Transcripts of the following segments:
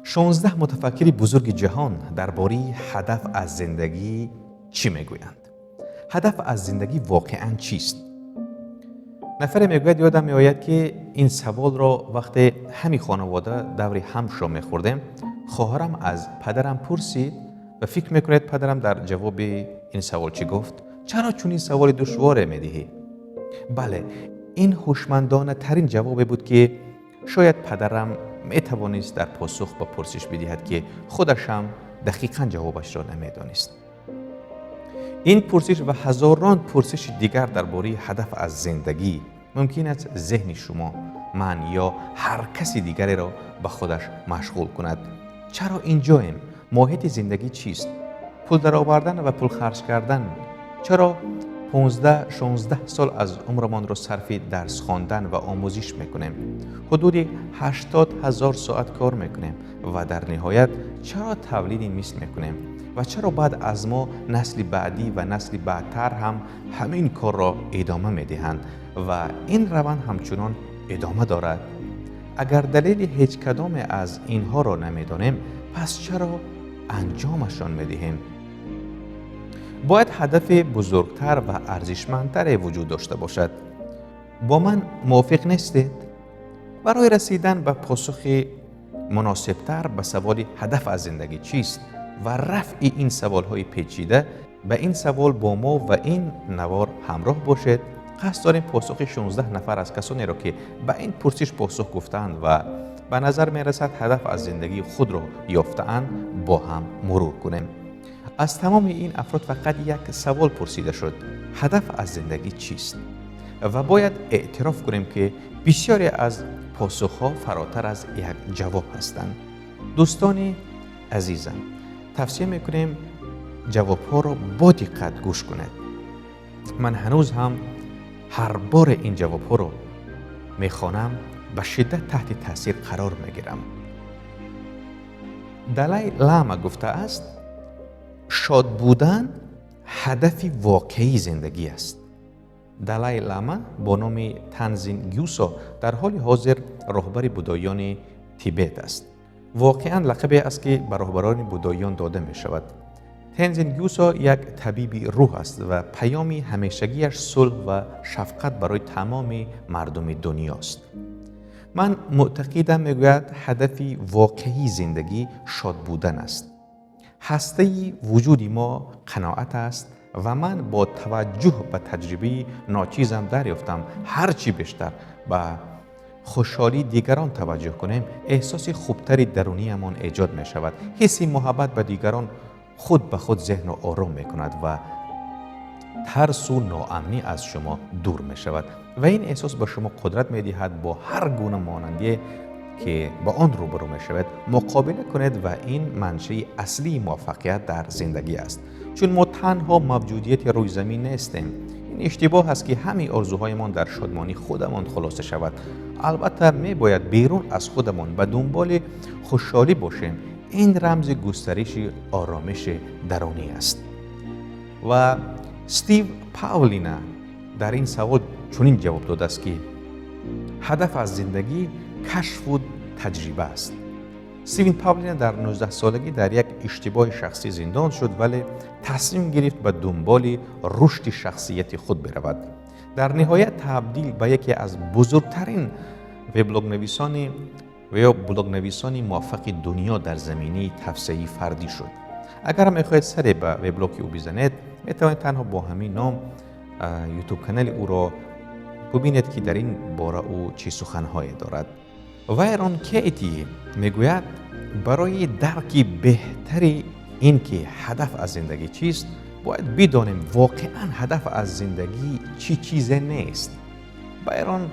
16 мутафаккири бузурги ҷаҳон дар бораи ҳадаф аз зиндагӣ чӣ мегӯянд? Ҳадаф аз зиндагӣ воқеан чист? Нафаре мегӯяд: ёдам меояд, ки ин саволро вақте ҳами хонавода даври ҳам шом мехӯрдем, хоҳарам аз падарам пурсид. Ва фикр мекунед, падарам дар ҷавоби ин савол чӣ гуфт? «Чаро чунин саволи душворе медиҳӣ?» Бале, ин ҳушмандонатарин ҷавобе буд, ки шояд падарам метавонист дар посух ба пурсиш бидиҳад, ки худаш ҳам дақиқан ҷавобашро намедонист. Ин пурсиш ва ҳазорон пурсиши дигар дар бораи ҳадаф аз зиндагӣ мумкин аст зеҳни шумо, ман ё ҳар каси дигареро ба худаш машғул кунад. Чаро инҷоем? Моҳияти зиндагӣ чист? Пул даровардан ва пул харҷ кардан? Чаро 15-16 сол аз умрамонро сарфи дарс хондан ва омӯзиш мекунем, ҳудуди 80 000 соат кор мекунем ва дар ниҳоят чаро тавлиди мисл мекунем? Ва чаро баъд аз мо насли баъдӣ ва насли баъдтар ҳам ҳамин корро идома медиҳанд ва ин раванд ҳамчунон идома дорад? Агар далели ҳеҷ кадоме аз инҳоро намедонем, пас чаро анҷомашон медиҳем? Бояд ҳадафи бузургтар ва арзишмандтаре вуҷуд дошта бошад. Бо ман мувофиқ нестед? Барои расидан ба посухи муносибтар ба саволи «ҳадаф аз зиндагӣ чист?» ва рафъи ин саволҳои печида ба ин савол бо мо ва ин навор ҳамроҳ бошед. Қасд дорем посухи 16 нафар аз касонеро, ки ба ин пурсиш посух гуфтаанд ва ба назар мерасад, ҳадаф аз зиндагии худро ёфтаанд, бо ҳам мурур кунем. Аз тамоми ин афрод фақат як савол пурсида шуд: «Ҳадаф аз зиндагӣ чист?» Ва бояд эътироф кунем, ки бисёре аз посухҳо фаротар аз як ҷавоб ҳастанд. Дӯстони азизам, тавсия мекунем, ҷавобҳоро бо диққат гӯш кунед. Ман ҳанӯз ҳам ҳар боре ин ҷавобҳоро мехонам, ба шиддат таҳти таъсир қарор мегирам. Далай Лама гуфтааст: «Шод будан ҳадафи воқеии зиндагӣ аст». Далай Лама бо номи Танзин Гюсо дар ҳоли ҳозир роҳбари будоёни Тибет аст. Воқеан лақабе аст, ки ба роҳбарони будоён дода мешавад. Тензин Гюсо як табиби рӯҳ аст ва паёми ҳамешагиаш сулҳ ва шафқат барои тамоми мардуми дунёст. «Ман мӯътақидам, — мегӯяд, — ҳадафи воқеии зиндагӣ шод будан аст. Ҳастаи вуҷуди мо қаноат аст ва ман бо таваҷҷӯҳ ба таҷрибаи ночизам дарёфтам, ҳар чӣ бештар ба хушҳолии дигарон таваҷҷӯҳ кунем, эҳсоси хубтари даруниямон эҷод мешавад. Ҳисси муҳаббат ба дигарон худ ба худ зеҳнро ором мекунад ва тарсу ноамнӣ аз шумо дур мешавад ва ин эҳсос ба шумо қудрат медиҳад бо ҳар гуна монандие, ки ба он рӯбарӯ мешавед, муқобила кунед ва ин маншаи аслии муваффақият дар зиндагӣ аст, чун мо танҳо мавҷудияти рӯи замин нестем. Ин иштибоҳ аст, ки ҳамаи орзуҳоямон дар шодмонии худамон хулоса шавад. Албатта, мебояд берун аз худамон ба дунболи хушҳолӣ бошем. Ин рамзи густариши оромиши дарунӣ аст». Ва Стив Павлина дар ин савол чунин ҷавоб додааст, ки ҳадаф аз зиндагӣ кашфу таҷриба аст. Стивен Павлина дар 19-солагӣ дар як иштибоҳи шахсӣ зиндон шуд, вале тасмим гирифт ба дунболи рушди шахсияти худ биравад. Дар ниҳоят табдил ба яке аз бузургтарин веблогнависони ва ё блогнависони муваффақи дунё дар заминаи тавсеаи фардӣ шуд. Агар мехоҳед саре ба веблоги ӯ бизанед, метавонед танҳо бо ҳамин ном Ютуб канали ӯро бубинед, ки дар ин бора ӯ чӣ суханҳое дорад. Вайрон Кейти мегӯяд: «Барои дарки беҳтари ин ки ҳадаф аз зиндагӣ чист, бояд бидонем, воқеан ҳадаф аз зиндагӣ чӣ чизе нест». Байрон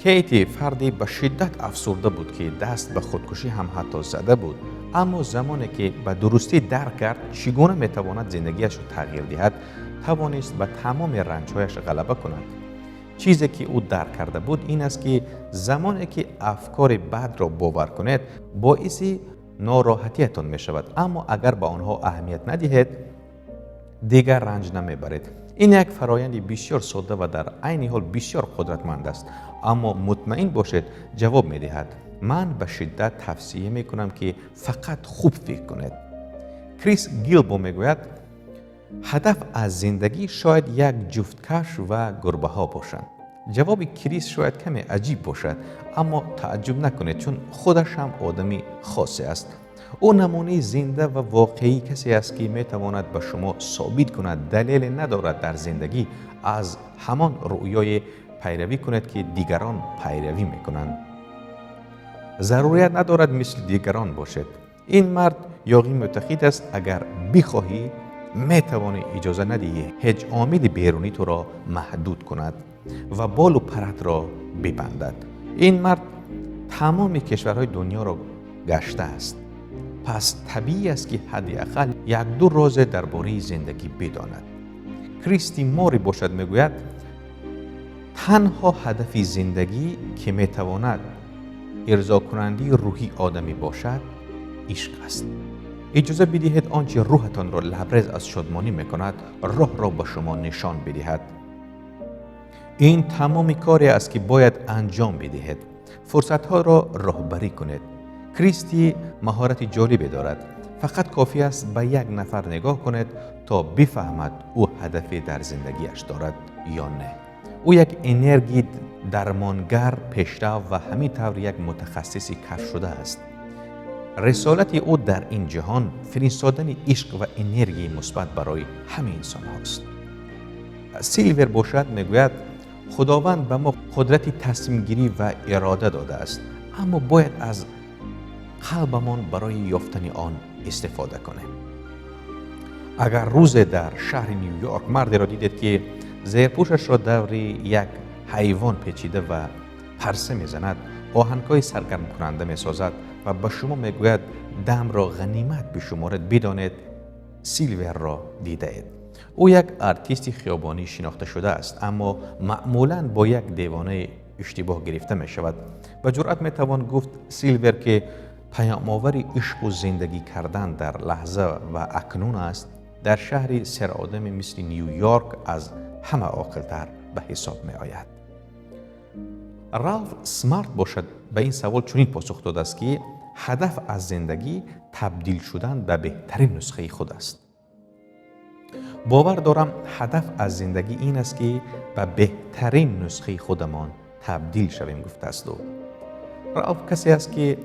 Кейти фарде ба шиддат афсурда буд, ки даст ба худкушӣ ҳам ҳатто зада буд. Аммо замоне ки ба дурустӣ дарк кард, чӣ гуна метавонад зиндагиашро тағйир диҳад, тавонист ба тамоми ранҷҳояш ғалаба кунад. Чизе ки ӯ дарк карда буд, ин аст, ки замоне ки афкори бадро бовар кунед, боиси нороҳатиятон мешавад, аммо агар ба онҳо аҳамият надиҳед, дигар ранҷ намебаред. Ин як фароянди бисёр содда ва дар айни ҳол бисёр қудратманд аст, аммо мутмаин бошед, ҷавоб медиҳад. Ман ба шиддат тавсия мекунам, ки фақат хуб фикр кунед. Крис Гилбо мегӯяд: ҳадаф аз зиндагӣ шояд як ҷуфткафш ва гурбаҳо бошанд. Ҷавоби Крис шояд каме аҷиб бошад, аммо тааҷҷуб накунед, чун худаш ҳам одами хосе аст. Ӯ намунаи зинда ва воқеии касе аст, ки метавонад ба шумо собит кунад далеле надорад дар зиндагӣ аз ҳамон рӯёе пайравӣ кунед, ки дигарон пайравӣ мекунанд. Зарурият надорад мисли дигарон бошед. Ин мард ёғӣ мӯътақид аст, агар бихоҳӣ, метавонӣ иҷоза надиҳӣ ҳеҷ омили берунӣ туро маҳдуд кунад ва болу паратро бибандад. Ин мард тамоми кишварҳои дунёро гаштааст. Пас табиӣ аст, ки ҳадди ақал як-ду розе дар бораи зиндагӣ бидонад. Кристи Мори бошад мегӯяд: танҳо ҳадафи зиндагӣ, ки метавонад ирзокунандаи рӯҳии одамӣ бошад, ишқ аст. Иҷоза бидиҳед он чи рӯҳатонро лабрез аз шодмонӣ мекунад, роҳро ба шумо нишон бидиҳад. Ин тамоми коре аст, ки бояд анҷом бидиҳед. Фурсатҳоро роҳбарӣ кунед. Кристи маҳорати ҷолибе дорад. Фақат кофӣ аст ба як нафар нигоҳ кунед, то бифаҳмад ӯ ҳадафе дар зиндагиаш дорад ё не. Ӯ як энергии дармонгар, пешрав ва ҳамин тавр як мутахассиси кашфшуда аст. Рисолати ӯ дар ин ҷаҳон фиристодани ишқ ва энергияи мусбат барои ҳамаи инсонҳост. Силвер бошад мегӯяд: худованд ба мо қудрати тасмимгирӣ ва ирода додааст, аммо бояд аз қалбамон барои ёфтани он истифода кунем. Агар рӯзе дар шаҳри Ню-Йорк мардеро дидед, ки зерпӯшашро даври як ҳайвон печида ва парса мезанад, оҳангҳои саргармкунанда месозад ва ба шумо мегӯяд дамро ғанимат бишуморед, бидонед Силверро дидаед. Ӯ як артисти хиёбонӣ шинохта шудааст, аммо маъмулан бо як девонаи иштибоҳ гирифта мешавад. Ба ҷуръат метавон гуфт, Силвер, ки паёмовари ишқу зиндагӣ кардан дар лаҳза ва акнун аст, дар шаҳри серодаме мисли Ню-Йорк аз ҳама оқилтар ба ҳисоб меояд. Ралф Смарт бошад ба ин савол чунин посух додааст, ки ҳадаф аз зиндагӣ табдил шудан ба беҳтарин нусхаи худ аст. Бовар дорам, ҳадаф аз зиндагӣ ин аст, ки ба беҳтарин нусхаи худамон табдил шавем, гуфтааст ӯ. Ралф касе аст, ки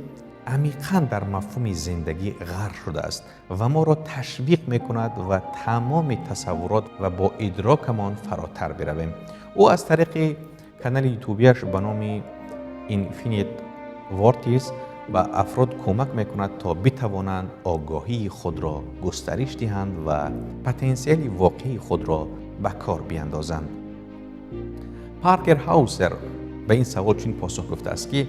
амиқан дар мафҳуми зиндагӣ ғарқ шудааст ва моро ташвиқ мекунад ва тамоми тасаввурот ва бо идрокамон фаротар биравем. Ӯ аз тариқи канали ютубияш ба номи Infinite Vortex ба афрод кӯмак мекунад, то битавонанд огоҳии худро густариш диҳанд ва потенсиали воқеии худро ба кор биандозанд. Паркер Ҳаусер ба ин савол чунин посух гуфтааст, ки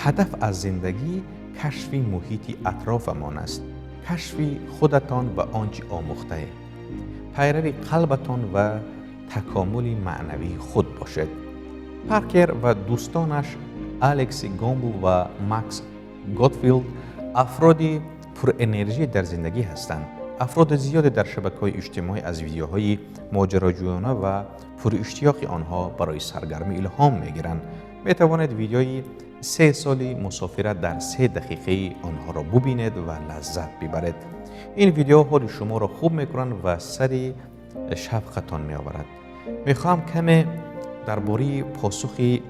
ҳадаф аз зиндагӣ кашфи муҳити атрофамон аст, кашфи худатон ва он чи омӯхтаед, пайрави қалбатон ва такомули маънавии худ бошед. Паркер ва дӯстонаш Алекс Гомбл ва Макс Готфилд афроди пурэнержӣ дар зиндагӣ ҳастанд. Афроди зиёде дар шабакаҳои иҷтимоӣ аз видеоҳои моҷароҷӯёна ва пуриштиёқи онҳо барои саргармӣ илҳом мегиранд. Метавонед видеои 3 соли мусофират дар 3 дақиқаи онҳоро бубинед ва лаззат бибаред. Ин видео ҳоли шуморо хуб мекунанд ва сари шавқатон меоварад. Мехоҳам каме дар бораи посухи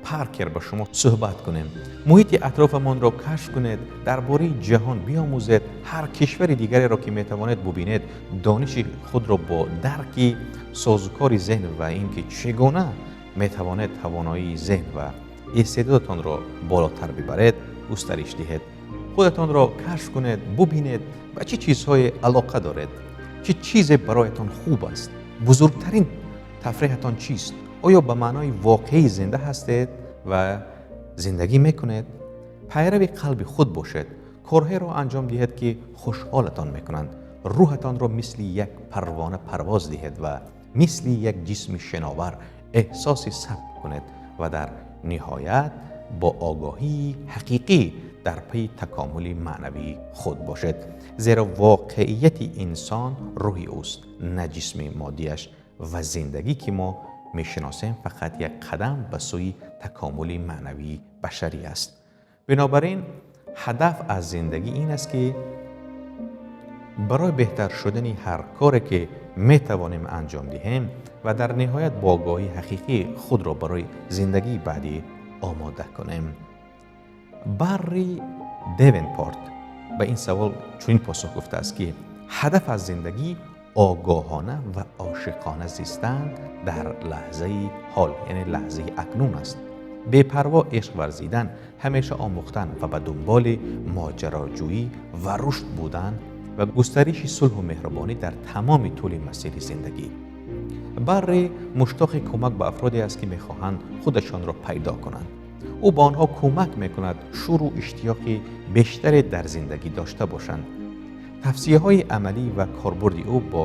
Паркер ба шумо суҳбат кунем. Муҳити атрофамонро кашф кунед, дар бораи ҷаҳон биомӯзед, ҳар кишвари дигареро ки метавонед бубинед, дониши худро бо дарки созукори зеҳн ва ин ки чӣ гуна метавонед тавоноии зеҳн ва истеъдодатонро болотар бибаред, густариш диҳед. Худатонро кашф кунед, бубинед ба чӣ чизҳое алоқа доред, чӣ чизе бароятон хуб аст, бузургтарин тафреҳатон чист, оё ба маънои воқеӣ зинда ҳастед ва зиндагӣ мекунед. Пайрави қалби худ бошед, корҳоеро анҷом диҳед, ки хушҳолатон мекунанд, рӯҳатонро мисли як парвона парвоз диҳед ва мисли як ҷисми шиновар эҳсоси сабк кунед ва дар ниҳоят бо огоҳии ҳақиқӣ дар пайи такомули маънавии худ бошед, зеро воқеияти инсон рӯҳи ӯст, на ҷисми моддиаш, ва зиндагӣ ки мо мешиносем фақат як қадам ба сӯи такомули маънавии башарӣ аст. бинобар ин ҳадаф аз зиндагӣ ин аст, ки барои беҳтар шудани ҳар коре, ки метавонем анҷом диҳем ва дар ниҳоят бо огоҳии ҳақиқӣ худро барои зиндагии баъдӣ омода кунем. Барри Девенпорт ба ин савол чунин посух гуфтааст, ки ҳадаф аз зиндагӣ огоҳона ва ошиқона зистан дар лаҳзаи ҳол, яъне лаҳзаи акнун аст. Бепарво ишқ варзидан, ҳамеша омӯхтан ва ба дунболи моҷароҷӯӣ ва рушд будан ва густариши сулҳу меҳрубонӣ дар тамоми тӯли масири зиндагӣ. Барри муштоқи кӯмак ба афроде аст, ки мехоҳанд худашонро пайдо кунанд. Ӯ ба онҳо кӯмак мекунад шӯру иштиёқи бештаре дар зиндагӣ дошта бошанд. Тавсияҳои амалӣ ва корбурди ӯ бо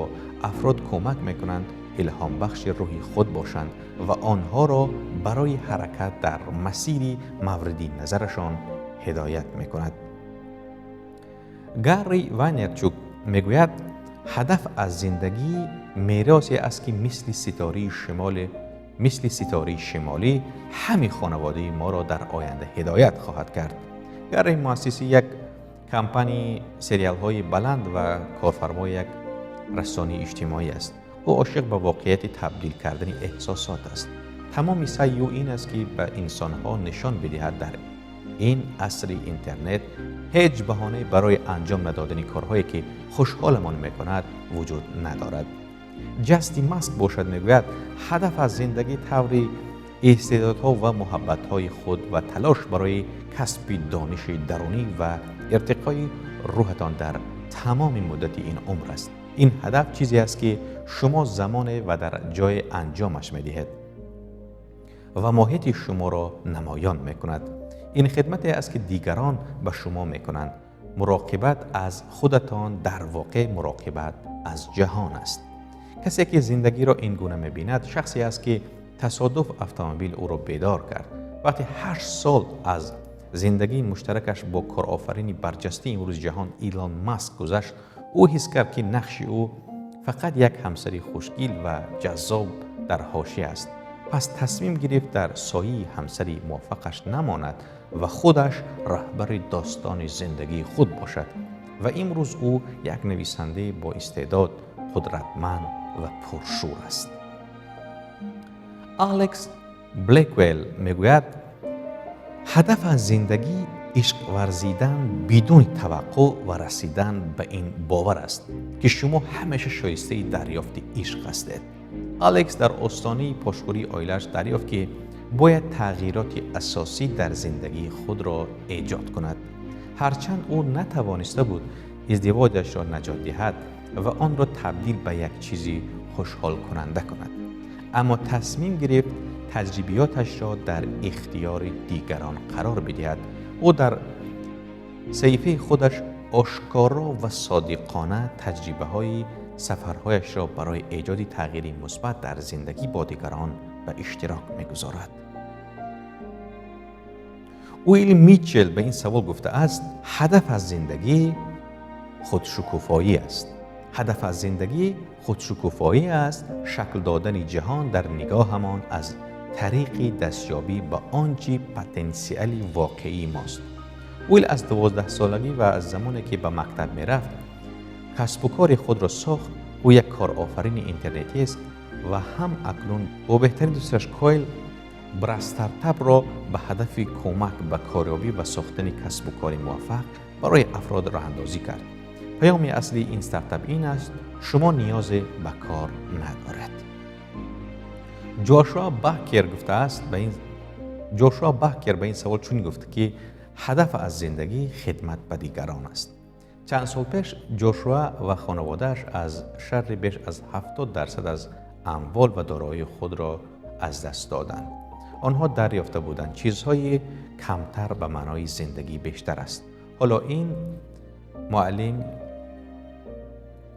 афрод кӯмак мекунанд илҳомбахши рӯҳи худ бошанд ва онҳоро барои ҳаракат дар масири мавриди назарашон ҳидоят мекунад. Гарри Вайнерчук мегӯяд, ҳадаф аз зиндагӣ меросе аст, ки мисли ситораи шимолӣ ҳамин хонаводаи моро дар оянда ҳидоят хоҳад кард. Гарри муассиси як кампании сериалҳои баланд ва корфармои як расонаи иҷтимоӣ аст. Ӯ ошиқ ба воқеияти табдил кардани эҳсосот аст. Тамоми саъйи ӯ ин аст, ки ба инсонҳо нишон бидиҳад, дар ин асри интернет ҳеҷ баҳонае барои анҷом надодани корҳое, ки хушҳоламон мекунад, вуҷуд надорад. Ҷастин Маск бошад, мегӯяд, ҳадаф аз зиндагӣ таври истеъдодҳо ва муҳаббатҳои худ ва талош барои касби дониши дарунӣ ва иртиқои рӯҳатон дар тамоми муддати ин умр аст. Ин ҳадаф чизе аст, ки шумо замоне ва дар ҷое анҷомаш медиҳед ва моҳияти шуморо намоён мекунад. Ин хидмате аст, ки дигарон ба шумо мекунанд. Муроқибат аз худатон дар воқеъ муроқибат аз ҷаҳон аст. Касе, ки зиндагиро ин гуна мебинад, шахсе аст, ки тасодуф автомобил ӯро бедор кард. Вақте 8 сол аз зиндагии муштаракаш бо корофарини барҷастаи имрӯзи ҷаҳон Илон Маск гузашт, ӯ ҳис кард, ки нақши ӯ фақат як ҳамсари хушгил ва ҷаззоб дар ҳошия аст. Пас тасмим гирифт дар сояи ҳамсари муваффақаш намонад ва худаш раҳбари достони зиндагии худ бошад. Ва имрӯз ӯ як нависандаи боистеъдод, қудратманд ва пуршӯр аст. Алекс Блеквелл мегӯяд, ҳадаф аз зиндагӣ ишқ варзидан бидуни таваққӯъ ва расидан ба ин бовар аст, ки шумо ҳамеша шоистаи дарёфти ишқ ҳастед. Алекс дар остонаи пошхӯрии оилааш дарёфт, ки бояд тағйироти асосӣ дар зиндагии худро эҷод кунад. Ҳарчанд ӯ натавониста буд издивоҷашро наҷот диҳад ва онро табдил ба як чизи хушҳолкунанда кунад, аммо тасмим гирифт таҷрибиёташро дар ихтиёри дигарон қарор бидиҳад. Ӯ дар саҳифаи худаш ошкоро ва содиқона таҷрибаҳои сафарҳояшро барои эҷоди тағйири мусбат дар зиндагӣ бо дигарон ба иштирок мегузорад. Уилл Митчелл ба ин савол гуфтааст, ҳадаф аз зиндагӣ худшукуфоӣ аст. Ҳадаф аз зиндагӣ худшукуфоӣ аст, шакл додани ҷаҳон дар нигоҳамон аз тариқи дастёбӣ ба он чи потенсиали воқеии мост. Уилл аз 12-солагӣ ва аз замоне, ки ба мактаб мерафт, касбу кори худро сохт. Ӯ як корофарини интернетист ва ҳам акнун бо беҳтарин дӯсташ Койл Брастартапро ба ҳадафи кӯмак ба корёбӣ ва сохтани касбу кори муваффақ барои афрод роҳандозӣ кард. Паёми аслии ин стартап ин аст: шумо ниёзе ба кор надоред. Ҷошуа Бакер ба ин савол чунин гуфт, ки ҳадаф аз зиндагӣ хидмат ба дигарон аст. Чанд сол пеш Ҷошуа ва хонаводааш аз шарри беш аз 70% аз амвол ва дороии худро аз даст доданд. Онҳо дарёфта буданд, чизҳои камтар ба маънои зиндагӣ бештар аст. Ҳоло ин муаллим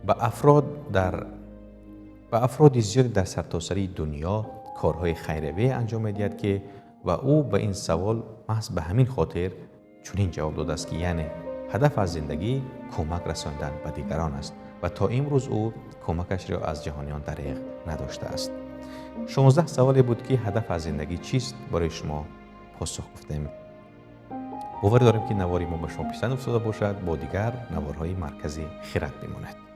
ба афроди зиёде дар сартосари дунё корҳои хайриявӣ анҷом медиҳад, ки ва ӯ ба ин савол маҳз ба ҳамин хотир чунин ҷавоб додааст, ки яъне ҳадаф аз зиндагӣ кӯмак расондан ба дигарон аст ва то имрӯз ӯ кӯмакашро аз ҷаҳониён дареғ надоштааст. 16 саволе буд, ки ҳадаф аз зиндагӣ чист, барои шумо посух гуфтем. Боварӣ дорем, ки навори мо ба шумо писанд афтода бошад. Бо дигар наворҳои Маркази Хирад бимонед.